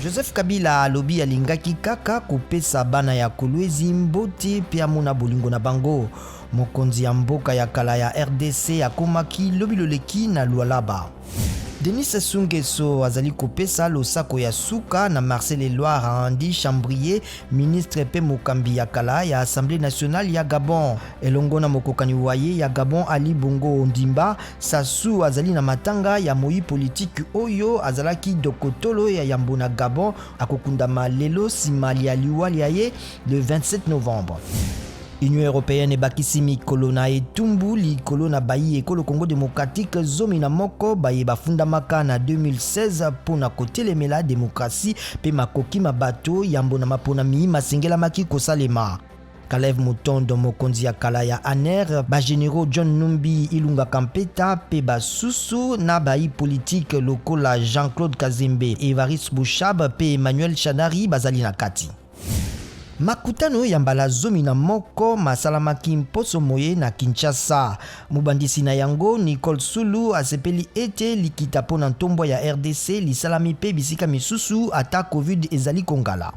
Joseph Kabila alobi alingaki kaka kopesa bana ya Kolwezi mbote mpe amona bolingo na bango. Mokonzi ya mboka ya kala ya RDC akomaki lobi loleki na Lualaba. Denis Sassou Nguesso azali kopesa losako ya suka na Marcel Eloire Andy Chambrier, ministre mpe mokambi ya kala ya Assemblee nationale ya Gabon. Elongo na mokokani wa ye ya Gabon Ali Bongo Ondimba, Sassou azali na matanga ya moyi politiki oyo azalaki dokotolo ya yambo na Gabon, akokundama lelo nsima lya liwa lya ye le 27 novembre. Union européenne ebakisi mikolo na etumbu likolo na bayi ekolo Congo démocratique 11 baye bafundamaka na 2016 mpo na kotelemela demokrasi mpe makoki ma bato yambo na maponami masengelamaki kosalema. Kalev Mutondo, mokonzi ya kala ya ANR, ba généraux John Numbi, Ilunga Kampeta mpe basusu na bayi politike lokola Jean-Claude Kazembe, Evariste Boshab mpe Emmanuel Shadary bazali na kati. Makutano ya mbala 11 masalamaki mposo moye na Kinshasa. Mobandisi na yango Nicole Sulu asepeli ete likita mpo na ntombwa ya RDC lisalami mpe bisika misusu ata Covid ezali kongala.